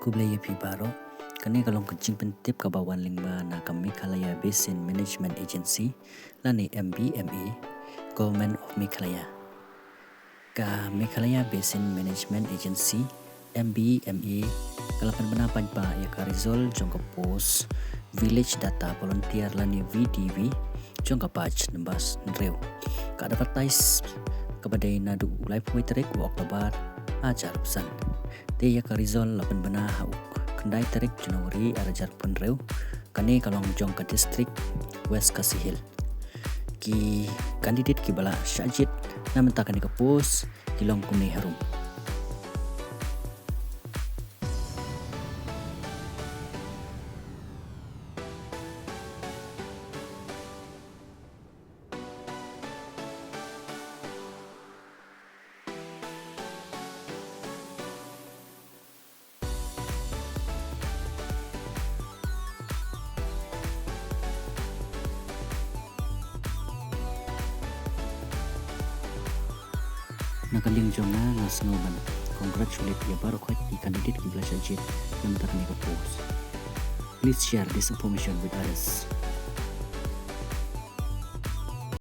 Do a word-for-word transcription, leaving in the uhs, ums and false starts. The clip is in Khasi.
Khublei ïa phi baroh. Kane ka long ka jingpyntip kaba wan lyngba na ka Meghalaya Basin Management Agency lane M B M A, Government of Meghalaya. Ka Meghalaya Basin Management Agency, M B M A, ka la pynbna paidbah ïa ka result jong ka post Village Data Volunteer lane V D V jong ka batch number hynriew. Ka advertise kaba dei naduh u laiphew tarik u October ar hajar arphew san. Te ïa ka result la pynbna ha u khyndai tarik January ar hajar arphew hynriew. Kane ka long jong ka district West Khasi Hills. Ki candidate kiba la shah jied na mynta kane ka post ki long kumne harum. Na ka liang jong nga, nga sngew ban congratulate ïa baroh khoit ki candidate kiba la shah jied na mynta kane ka post. Please share this information with others.